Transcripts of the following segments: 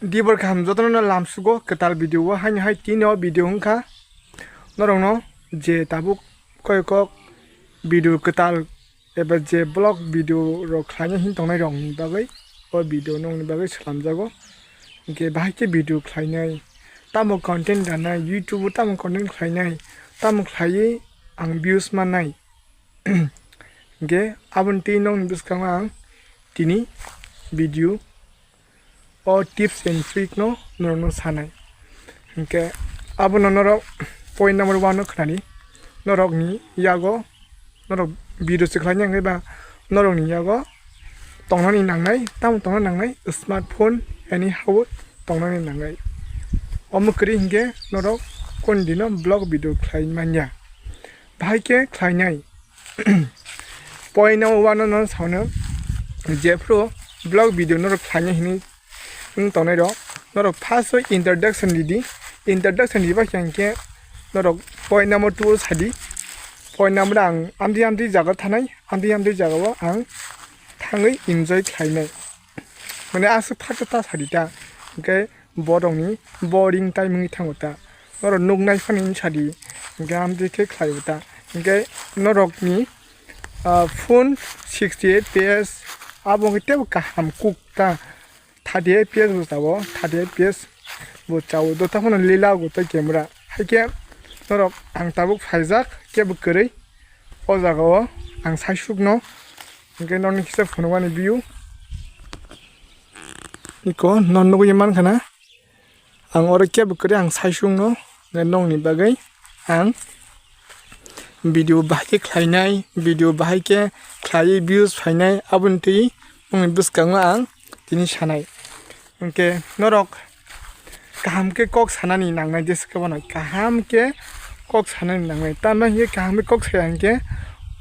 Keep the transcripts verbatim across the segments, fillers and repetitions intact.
Dibor kaham jotono lamsugo kwtal video o, haini hai tini o video wngkha norokno je tabuk koi kok video kwtal eba je vlog video rok khlaina hin tongnai rokni bagwi o video nokni bagwi slamjago. Hinkhe bahai khe video khlainai, tamo content ranai, YouTube o tamo content khlainai, tamo khlaiwi ang views mannai. Hinkhe aboni twi nokni bwskango ang tini video o tips and trick no norokno sanai. Hinkhe abono norok point number one no khnani, norokni yago norok video se khlaina hinkhe ba norokni yago tongnani nangnai, tamo tongna nangnai, smartphone anyhow tongnani nangnai. Omo kwrwi hinkhe norok kondino vlog video khlai manya. Bahai khe khlainai. Point number one no, no sano, jephru vlog video norok khlainai hinwi wng tongnai rok, norok first o introduction ridi. Introduction riba khe hinkhe norok point number two o sadi. Point number ang amtwi amtwi jaga thanai, amtwi amtwi jaga o ang thangwi enjoy khlainai. Mane aswk phaksa ta sadi ta, hinkhe borokni boring time wngwi thango ta. Norok nuknai phano wng sadi, hinkhe amtwi khe khlaio ta. Hinkhe norokni, ah, phone sixty eight F P S abo wngkhe teibo kaham kuk ta. Thirty F P S bo chao, thirty F P S bo chao, dota phano lila go tei camera. Haikhe norok ang tabuk phaijak kebo kwrwi o jaga o ang saisukno, hinkhe norokni kisa phunukmani view iko no nugwi mankha na. Ang oro kebo kwrwi ang saisukno nokni bagwi ang video bahai khe khlainai, video bahai khe khlaiwi views phainai, aboni twi nokni bwskango ang tini sanai. Hinkhe norok kaham khe kok sanani nangnai, jesa khe bono kaham khe kok sanani nangnai. Tamni hinkhe kaham khe kok saya hinkhe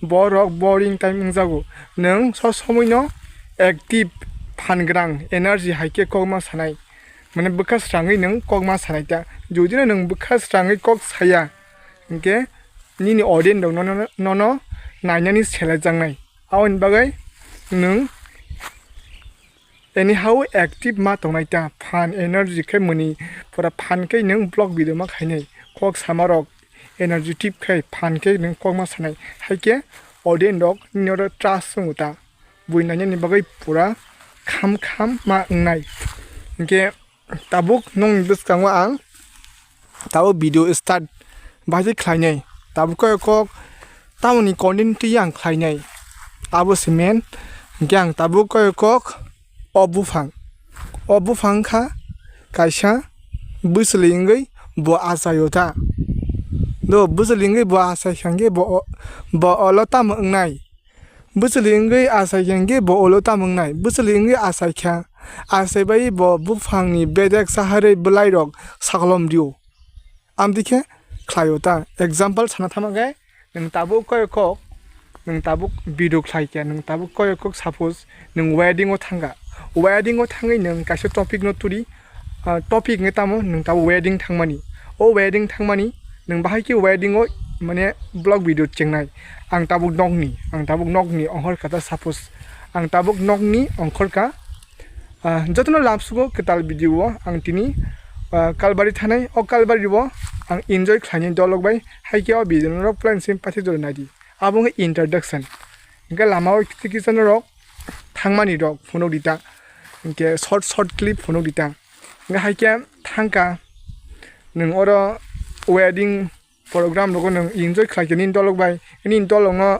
borok boring time wngjago. Nwng so somoino active, phan gwnang, energy hai khe kok ma sanai. Mane bwkha srangwi nwng kok ma sanai ta. Jodi no nwng bwkha srangwi kok saya, hinkhe nini audience rok nono, nono nainani selejaknai. Aboni bagwi nwng anyhow active ma tongnai ta, phan energy khe mwnwi pura phan khe nwng vlog video ma khainai. Kok sama rok energy tip khai phan khe nwng kok ma sanai. Haikhe audience rok nini oro trust wngo ta. Bui nainani bagwi pura kham kham ma wngnai. Hinkhe tabuk nokni bwskango ang tabuk video start bahai khe khlainai. Tabuk koi kok tamoni content twi ang khlainai. Abo se main. Hinkhe ang tabuk koi kok o buphang, o buphang kha kaisa bwswlwi wngwi bo achaio ta. Do bwswlwi wngwi bo achai kha hinkhe bo, bo olo tamo wngnai? Bwswlwi wngwi achai kha hinkhe bo ulo tamo wngnai? Bwswlwi wngwi achai kha, achai bai bo buphangni bedek chaharwi bwlairok sakolom rio. Amtwi khe khlaio ta. Example sana thangma khe, nwng tabuk koi kok, nwng tabuk video khlai kha, nwng tabuk koi kok, suppose nwng wedding o thangkha, wedding o thangwi nwng kaisa topic no turi, ah, topic wngkhe tamo nwng tabuk wedding thangmani. O wedding thangmani nwng bahai khe wedding o mane vlog video chengnai. Ang tabuk nokni, ang tabuk nokni ongkhor kha ta, suppose ang tabuk nokni ongkhor kha, ah, jotono lamsugo kwtal video o ang tini, ah, Kalbari thanai. O Kalbari o ang enjoy khlainai dolok bai, hai khe o video norok plan sim paithak jora naidi. Abo wngkha introduction. Hinkhe lama o kisa kisa norok thangmani rok phunuk di ta, hinkhe short short clip phunuk di ta. Hinkhe hai khe thangkha nwng oro wedding program rogo nwng enjoy khlai khe nini dolok bai, nini dolok no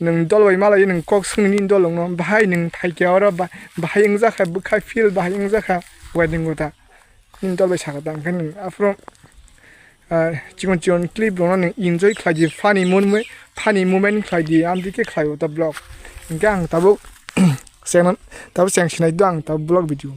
nwng dol bai malai nwng kok swngni nini dolok no, bahai nwng phai khe oro ba-, bahai wngjakha, bwkha feel bahai wngjakha wedding o ta. Nini dol bai sakha ta, hwnkhe nwng aphuru, ah, chikon chikon clip rokno nwng enjoy khlai di, funny moment, funny moment khlai di, amtwi khe khlai o ta vlog. Hinkhe ang tabuk cheng, tabuk cheng sinai do ang tabuk vlog video.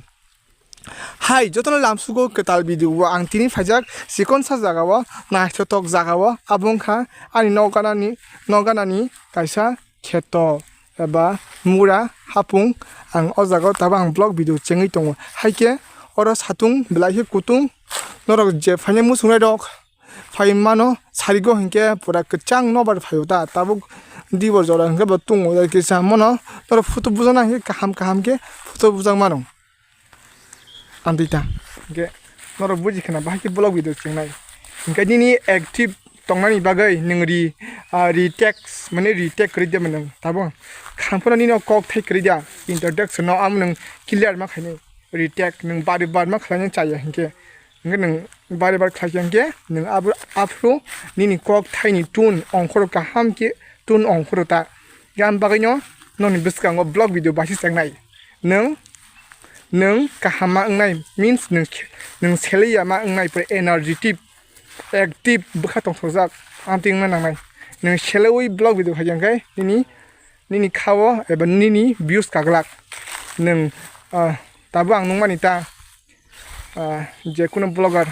Hai, jotono lamsugo kwtal video o ang tini phaijak chikon sa jaga o, naithotok jaga o, abo wngkha ani nok ganani, nok ganani kaisa kheto eba mura hapung. Ang o jaga o tabuk ang vlog video chengwi tongo. Hai khe oro satung belai khe kutung, norok je phainai muchungnai rok phai mano sarigo hinkhe pura kwchang nobar phaio ta, tabuk dibor jora hinkhe bo tungo kisa mano norok photo bujana hinkhe kaham kaham khe photo bujak mano. Amtwi ta. Hwnkhe norok buji khna bahai khe vlog video chengnai. Hwnkhe nini active tongnani bagwi nwng re, ah, retake, mane retake kwrwi de nwng. Tabuk kham phano nini o kok thai kwrwi da. Introduction no amo nwng clear ma khainai. Retake nwng bari bar ma khlaina chaya hwnkhe. Hwnkhe nwng bari bar khlai khe hwnkhe nwng abo, aphuru nini kok thaini tune ongkhoro kaham khe tune ongkhoro ta. Gan bagwino nokni bwskango vlog video baisi chengnai. Nwng, nwng kaham ma wngnai means nwng, nwng selei ya ma wngnai pore energetic, active bwkha tongthokjak amtwi wngna nangnai. Nwng seleui vlog video khai khe nini, nini khao eba nini views kaglak. Nwng, ah, tabuk ang nungmani ta, ah, je kuno vlogger.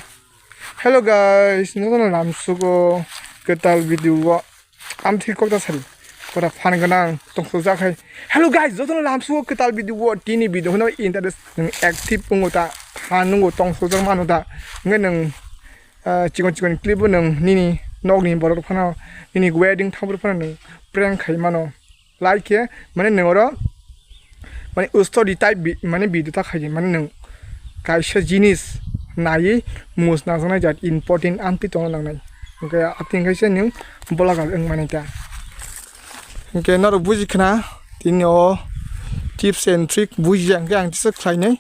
Hello guys, nono lamsugo kwtal video o. Amtwi kok ta sari. Kora fan gwnang tongthokjak hai. Hello guys, jotono lamsugo kwtal video o. Tini video hwno interest nwng active wngo ta. Fan nungo tongthokjak mano ta. Hwnkhe nwng, ah, chikon chikon clip o nwng nini nokni borok phano, nini wedding thangphuru phano nwng prank khai mano. Like khe mane nwng oro mane story type bi-, mane video ta khaidi mane nwng kaisa jinis naiwi mus najaknai jat important amtwi tongna nangnai. Hwnkhe atwi hwnkhe se nwng vlogger wng mani ta. Hwnkhe norok buji khna tini o tips and trick bujiya hwnkhe ang tisa khlainai.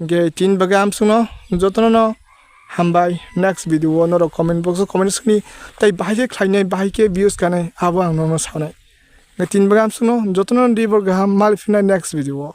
Hwnkhe tini bagwi amsukno jotono no hambai. Next video o norok comment box o comment sini tei bahai khe khlainai, bahai khe views kanai, abo ang nono sanai. Hwnkhe tini bagwi amsukno jotono no dibor gaham, malphinai next video o.